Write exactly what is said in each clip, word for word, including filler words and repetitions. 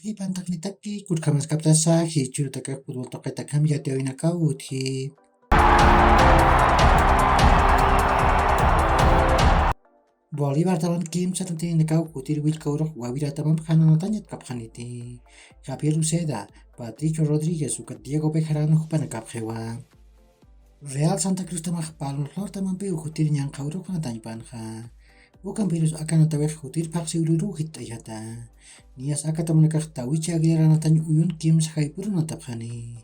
Ipantaknitaki kurkhamaskaptasa jichhurutakax futbol tuqitakham yatiyawinakaw utji. Bolivartaman kimsa tantininakaw jutir willkawrux wawiratamamp jananatañ yatkapxaniti. Javier Uceda, Patricio Rodríguez ukat Diego Bejarano jupanakapxiwa. Real Santa Cruztamax Palmflortamampiw jutir ñanqhawrux janatañpanxa. Ukampirus akanatawix jutir phaxsiwriruw jitt'ayata. Niyas akatamanakax Tawichi Aguilaranatañ uyun kimsa jayp'urunatapxani.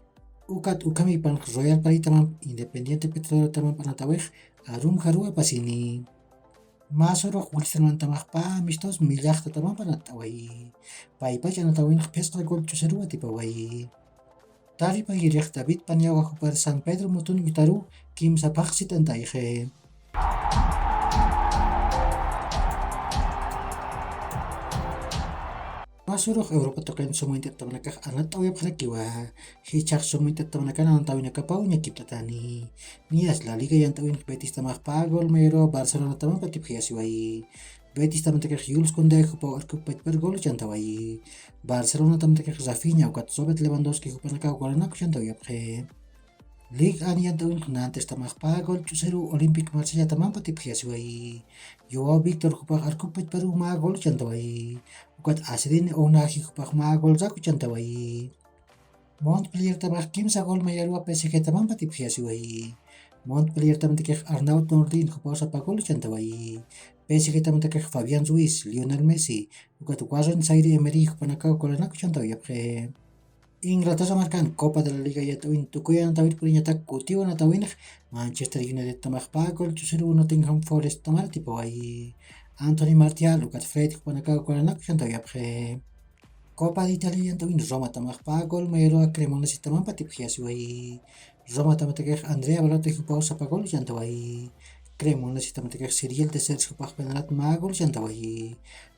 Ukat ukhamipanx Royal Paritamamp Independiente Petrolerotamamp anatawix arum jaruw apasini. Mä surux Wilstermantamaxpa Amistos Millaxtatamamp anatt'awayi. Paypach anatawinx phisqa gol ch'usaruw atipawayi. Taripayirix David Paniagua jupar San Pedro Mutun utaruw kimsa phaxsit'antayxi. Mä surux Europa tuqin suma int'attamanakax anatt'awayapxarakiwa. Jichhax suma int'attamanakana anatawinakapaw ñakipt'atani. Niyas La Liga yant'awinx Betistamaxpa gol mayaruw Barcelonatamamp atipxayasiwayi. Betistamatakiq Jules Koundé jupaw arkup pachpar gol chantawayi. Barcelonatamatakiq Rafinha ukat Robert Lewandowski jupanakaw golanak chantawayapxi. Ligue uno yant'awinx Nantestamaxpa gol ch'usaruw Olympique Marsellatamamp atipxayasiwayi. Joao Víctor jupax arkup pachparuw mä gol chantawayi. Ukat Azzedine Ounahi jupax mä gol raku chantawayi. Montpelliertamax kimsa gol mayaruwa P S Gtamamp atipxayasiwayi. Montpelliertamatakiq Arnaud Nordin jupaw sapa gol chantawayi. P S Gtamatakiq Fabián Ruiz, Lionel Messi, ukat Warren Zaïre-Emery jupanakaw golanak chantawayapxi. Inglaterra markan Copa de la Liga yant'awin tukuy anatawir puriñatak kutiw anatawinx Manchester Unitedtamaxpa gol ch'usaruw Nottingham Foresttamar atipawayi. Anthony Martial ukat Fred jupanakaw golanak chantawayapxi. Copa de Italia yant'awin Romatamaxpa gol mayaruwa Cremonesitamamp atipxayasiwayi. Romatamatakix Andrea Belotti jupaw sapa gol chantawayi. Cremonesitamatakiq Cyriel Dessers jupax penaltma gol chantawayi.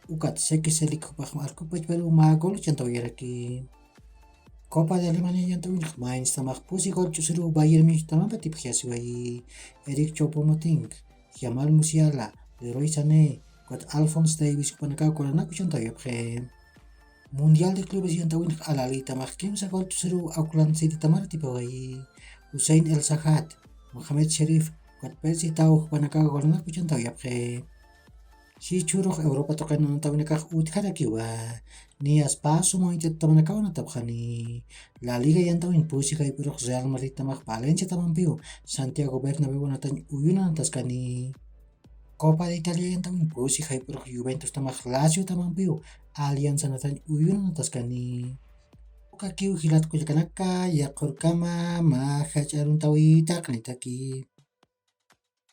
Ukat Seki Selik jupax arkup pachparuw mä gol chantawayaraki. Copa de Alemania yant'awinx Mainztamax pusi gol ch'usaruw Bayern Munichtamamp atipxayasiwayi. Eric Choupo-Moting, Jamal Musiala, Leroy Sané, ukat Alphonse Davies jupanakaw golanak chantawayapxi. Mundial de Clubes yant'awinx Al Ahlytamax kimsa gol ch'usaruw Auckland Citytamar atipawayi. Hussein El Shahat, Mohamed Sherif, ukat Percy Tau jupanakaw golanak chantawayapxi. Jichhürux Europa tuqin anatawinakax utjarakiwa. Niyas pä suma int'attamanakaw anatapxani. La Liga yant'awin pusi jayp'urux Real Madridtamax Valenciatamampiw Santiago Bernabéu anatañ uyun anataskani. Copa de Italia yant'awin pusi jayp'urux Juventustamax Laziotamampiw Allianz anatañ uyun anataskani. Ukakiw jilat kullakanaka, yaqhürkama mä jach'a aruntawi taqnitaki.